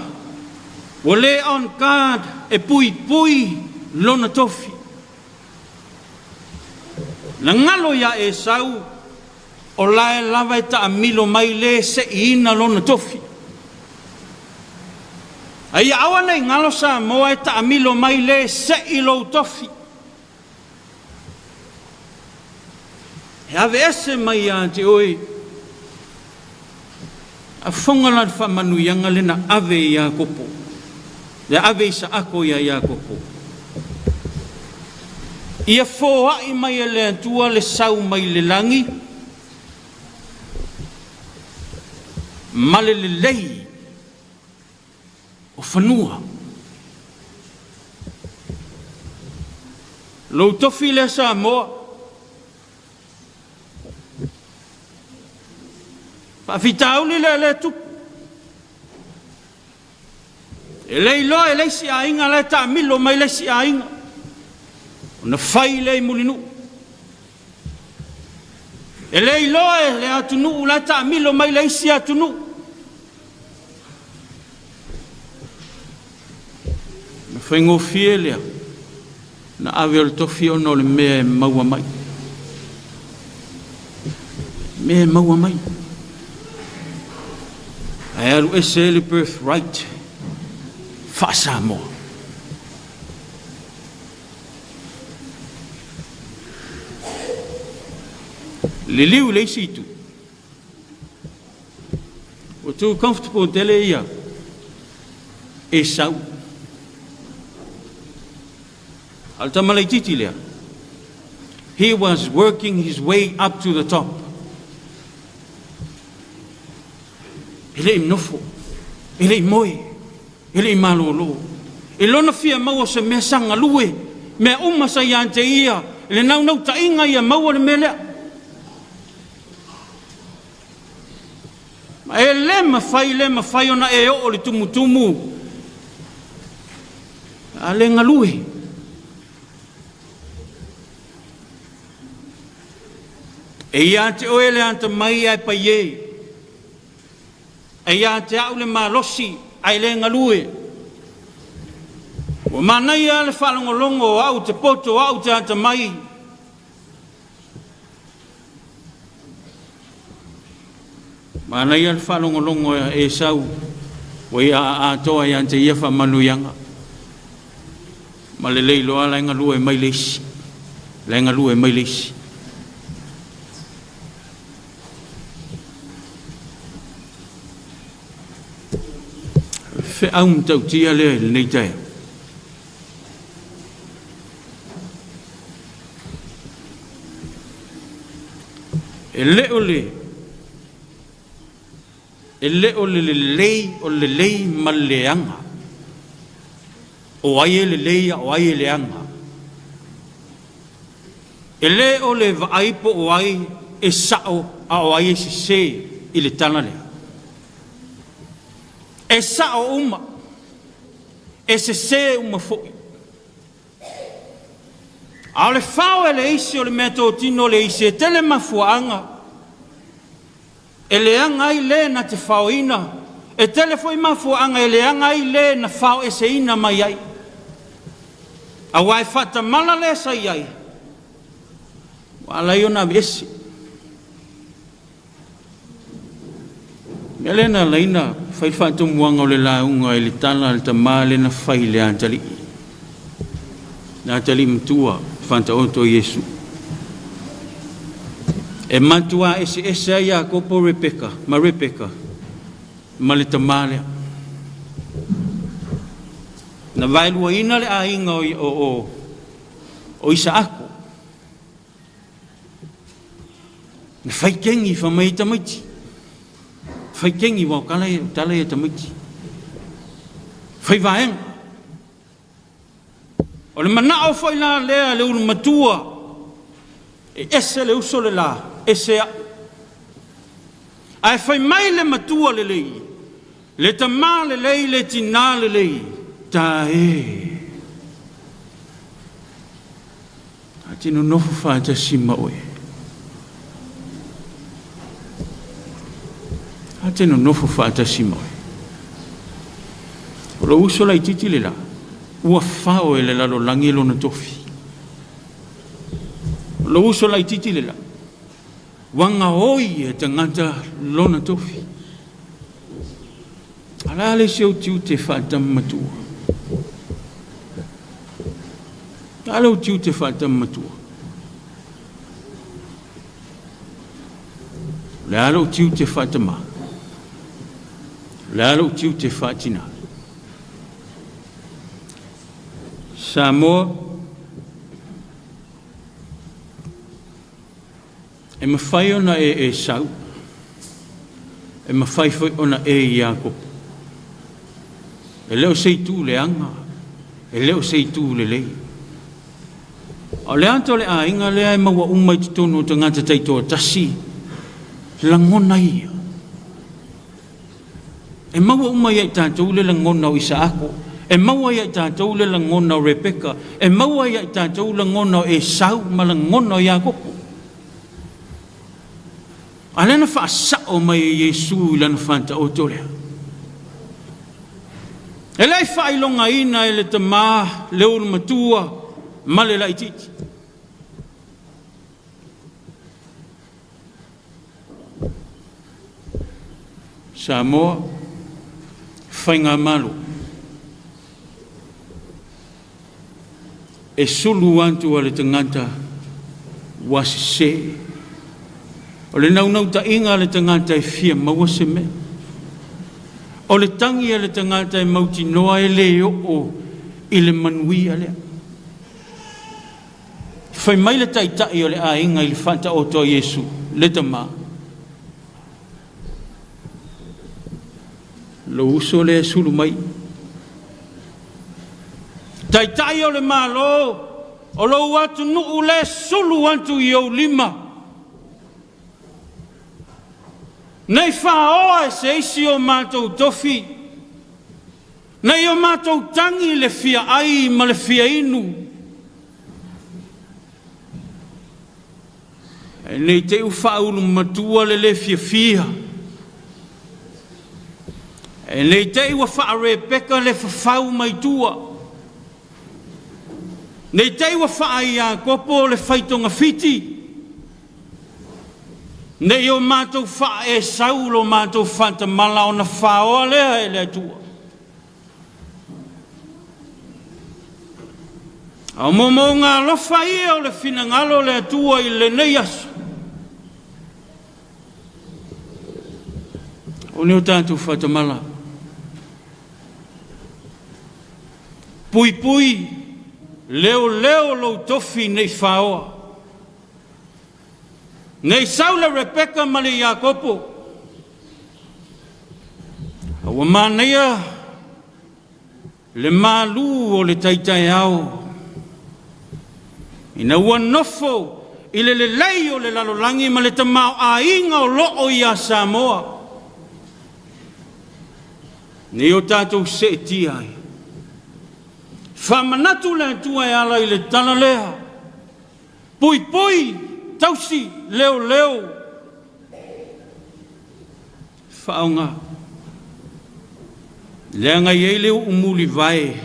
ua le on guard e puipui lona tofi. Na galo iā Esau o la e lava e taamilo mai le seʻiina lona tofi. A ia aua nei galo Samoa e taamilo mai le seʻi lou tofi. E aveese mai ia te oe a fofoga la le faamanuiaga le na ave i Iakopo, le ave i Isaako ia Iakopo. Ia foai mai e le Atua le sau mai le lagi ma le lelei o fanua. Lou tofi lea Samoa, faafitauli lea lea tupu. E le iloa e le isi aiga la e taamilo mai le isi aiga, ona fai lea i Mulinuu. E le iloa e le atunuu la e taamilo mai le isi atunuu. Na faigofie lea na ave o le tofi ona o le mea e maua mai. Mea e maua mai. Ae alu ese ai le birthright faa-Samoa. Liliu i le isi itu. Ua too comfortable tele ia Esau. A o le tama laitiiti lea, he was working his way up to the top. E le i nofo, e le i moe, e le i malolo. I lona fia maua o se mea sa galue, mea uma sa ia te ia, i le naunautaiga ia maua le mea lea. Ma e le mafai, le mafai ona e oo i le tumutumu a le galue. E ia te oe le atamai ae paiē. E ia te au le malosi ae le galue. Ua manaia le faalogologo o au te poto, o au te atamai. Manaia le faalogologo a Esau ua ia atoa ia te ia faamanuiaga. Ma lelei loa la e galue mai le isi. La e galue mai le isi. Feau matautia lea i lenei taeao. E le o le e le o le lelei o le lelei ma le leaga. O ai e lelei a o ai e leaga. E le o le vaai po o ai e sa'o a o ai e sesē i le tala lea. E sa'o uma, e sesē uma foi. A o le fao e le isi o le meatotino o le isi, e tele mafuaaga e leaga ai le na te faoina, e tele foi mafuaaga e leaga ai le na faoeseina mai ai. Aua e faatamala le sa i ai, ua ala ai ona aveese. Mea lea na ala ai ona fai le faatomuaga o le lauga i le tala a le tamā lea na fai i le atalii, le atalii matua faataoto Iesu. E matuā eseese ai Iakopo Rebeka ma Rebeka ma le tamā lea. Na vaeluaina le aiga o, o, o, o Isaako. Na fai kegi fai mai ai tamaiti. Fai kegi ua o tala ia, tala ia tamaiti. Fai vaega. O le manao foi la lea le ulu matua, e ese le uso le la, ese au. Ae fai mai le matua lelei, le tamā lelei, le tinā lelei, ta e. A te nonofo faatasi ma oe. A te nonofo faatasi ma oe. O lou uso laitiiti le la, ua fao e le lalolagi lona tofi. O lou uso laitiiti le la, ua gaoi e tagata lona tofi. A le a le isi ou tiute faatama matua? A le ou tiute faatama matua? O le a lou tiute faatamā? O le a lou tiute faatinā? Samoa, e mafai ona e Esau, e mafai foi ona e Iakopo. E le o se itu leaga, e le o se itu lelei. A o le ata o le aiga lea e maua uma i totonu o tagata taitoatasi, lagona ia. E maua uma ia i tatou le lagona o Isaako, e maua ia i tatou le lagona o Rebeka, e maua ia i tatou lagona o Esau ma lagona o Iakopo. A lea na faasao mai e Iesu i lana faataoto lea. E le i faailogaina e le tamā le ulu matua ma le laitiiti. Samoa, Faigamalo. E sulu atu a le tagata ua sese. O le naunautaiga a le tagata e fia maua se mea. O le tagi a le tagata e mautinoa e le oo i le manuia lea. Fai mai le taitai o le aiga i le faataoto a Iesu, le tama. Lou uso lea e sulu mai. Taitai o le Malo, o lou atunuu lea e sulu atu i ou lima. Nei faoa e se isi o matou tofi, nei o matou tagi le fia ai ma le fia inu. Ae nei te i ua faaulu matua le lē fiafia. Ae nei te i ua faa-Rebeka le fafau mai tua. Nei te i ua faa-Iakopo le faitogafiti. Ne i o matou faa-Esau lo matou faatamala ona faoa lea e le Atua. A o moomooga alofa ia o le finagalo o le Atua i lenei aso, o ni o tatou faatamala, puipui, leoleo lou tofi nei faoa. Nei sau le Rebeka ma le Iakopo, a ua manaia le malu o le taitaeao ina ua nofo i le lelei o le lalolagi ma le tamaoaiga o loo ia Samoa, nei o tatou seetia ai. Faamanatu le Atua e ala i le tala lea, Puipui, tausi, leoleo, faaaoga. Leaga e i ai le uu mulivae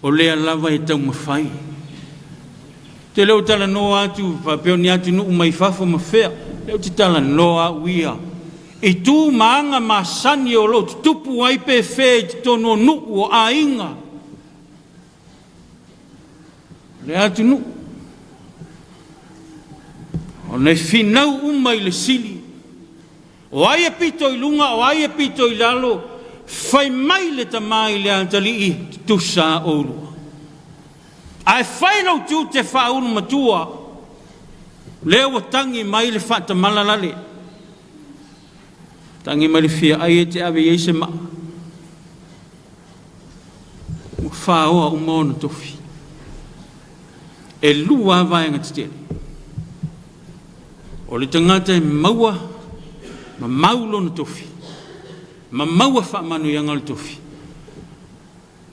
o lea lava e taumafai. Ou te le o talanoa atu faapea o ni atunuu mai fafo ma fea, lea ou te talanoa au ia. I tu ma aga masani o lo o tutupu ai pe fea i totonu o nuu o aiga, o le atunuu, ona e finau uma i le sili. O ai e pito i luga, o ai e pito i lalo, fai mai le tama i le atalii, tutusa oulua. Ae fai lou tiute faaulu matua, lea ua tagi mai le faatamalalale, tagi mai le fia ai e te ave i ai se maa, ua faoa uma ona tofi. E lua lava vaega tetele. O le tagata e maua ma mau lona tofi, ma maua faamanuiaga o le tofi,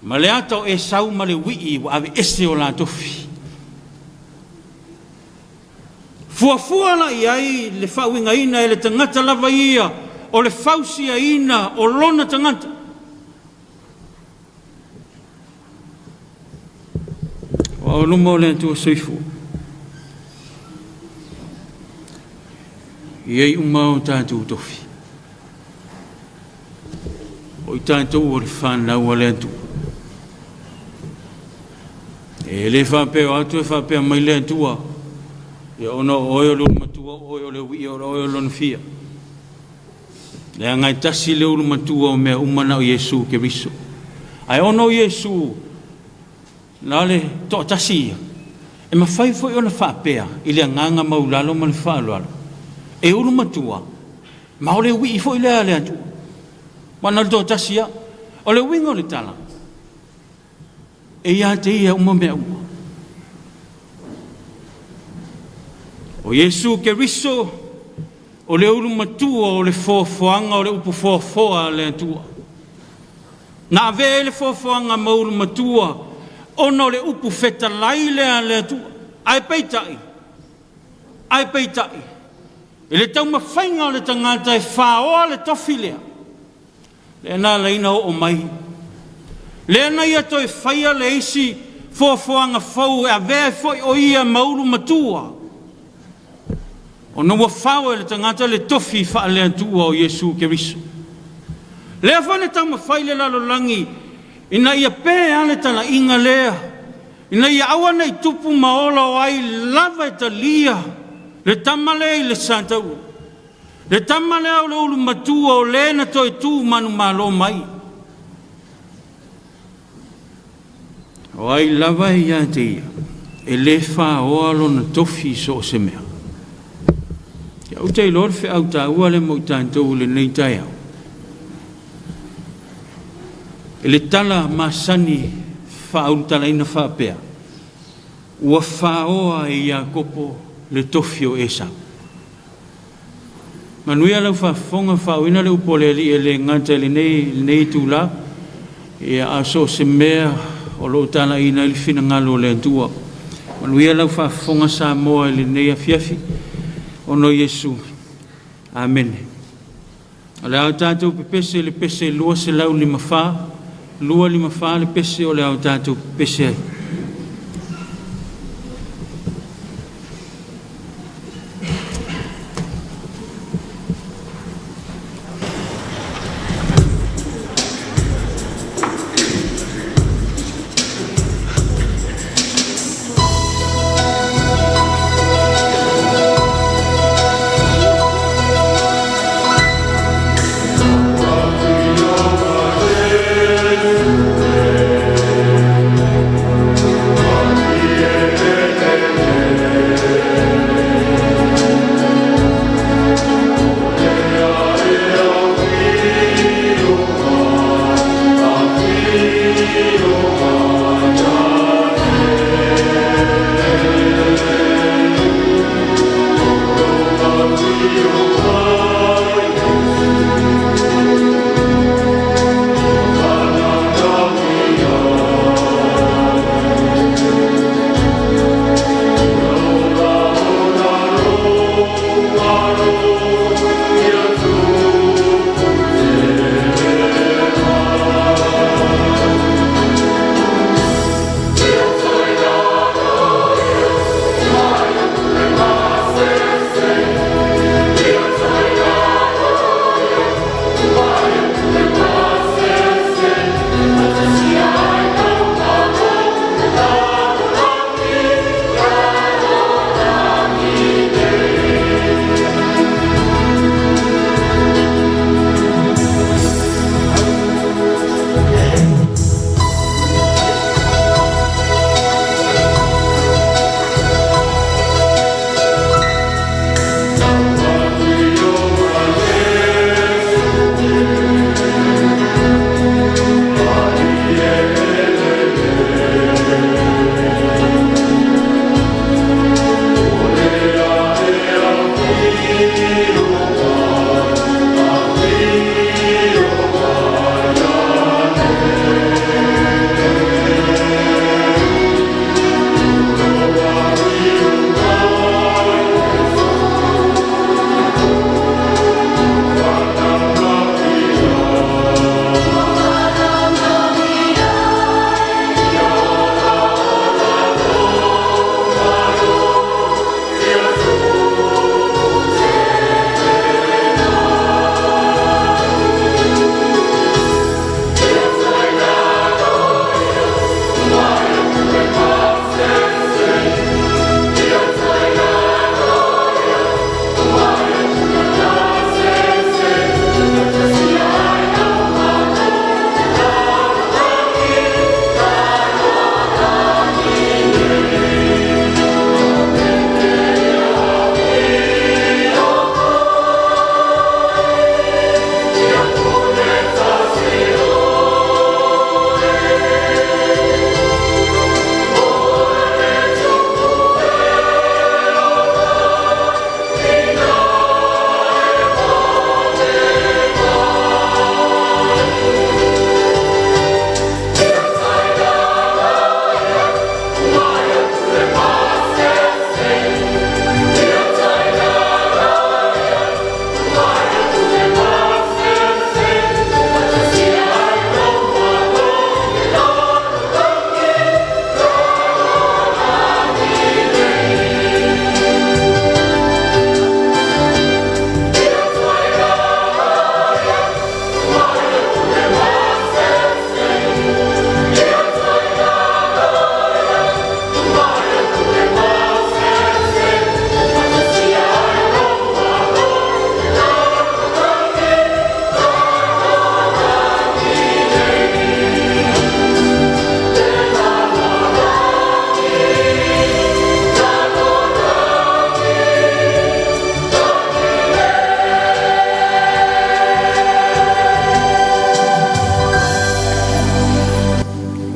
ma le ata o Esau ma le uii ua aveese o la tofi. Fuafua la i ai le faauigaina e le tagata lava ia o le fausiaina o lona tagata. O au luma o le Atua soifua. E i ai uma o tatou tofi. O i tatou o le fanau a le Atua. E le faapea o atu e faapea mai le Atua, ia ona o oe o le ulu matua, o oe o le uii, o oe o lona fia. Leaga e tasi le ulu matua o mea uma na o Iesu Keriso. Ae ona o Iesu na o le toatasi ia, e mafai foi ona faapea i le agaga maulalo ma le faaaloalo, e ulu matua, ma o le uii foi lea a le Atua. Aua na o le toatasi lava. O le uiga o le tala, e ia te ia uma mea uma. O Iesu Keriso, o le ulu matua o le foafoaga o le upu foafoa a le Atua. Na avea ai le foafoaga ma ulu matua ona o le upu fetalai lea a le Atua. Ae peitai, ae peitai, i le taumafaiga o le tagata e faoa le tofi lea, lea na ala ai ona oo mai, lea na ia toe faia le isi foafoaga fou e avea ai foi o ia ma ulu matua, ona ua fao e le tagata le tofi faale-Atua o Iesu Keriso. Lea foi na taumafai le lalolagi ina ia pe lava le talaiga lea, ina ia aua ne i tupu ma ola o ai lava e talia le tama lea i le sataua, le tama lea o le ulu matua o le na toe tu manumalo mai. O ai lava e ia te ia, e le faoa lona tofi i so o se mea. Ia ou te iloa le feau taua lea mo i tatou i lenei taeao. I le tala masani faaulutalaina faapea, ua faoa e Iakopo le tofi o Esau. Manuia lau faafofoga, faaauina le upu a le Alii e le gata i lenei itula, ia a o so o se mea o lo o talaiina ai le finagalo o le Atua. Manuia lau faafofoga Samoa i lenei afiafi, ona o Iesu. Amene. O le a tatou pepese i le pese 254, 254 le pese o le a tatou pepese ai.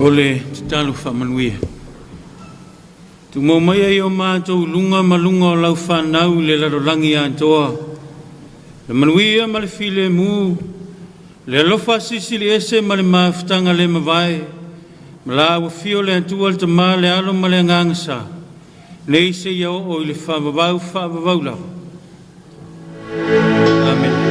O le tatalo faamanuia. Tumau maia i o matou luga ma luga o lau fanau i le lalolagi atoa. Le manuia ma le filemu, le alofa silisili ese ma le mafutaga le mavae, ma la ua afio le Atua le Tama le Alo ma le Agaga Sa, nei seia oo i le faavavau faavavau lava. Amene.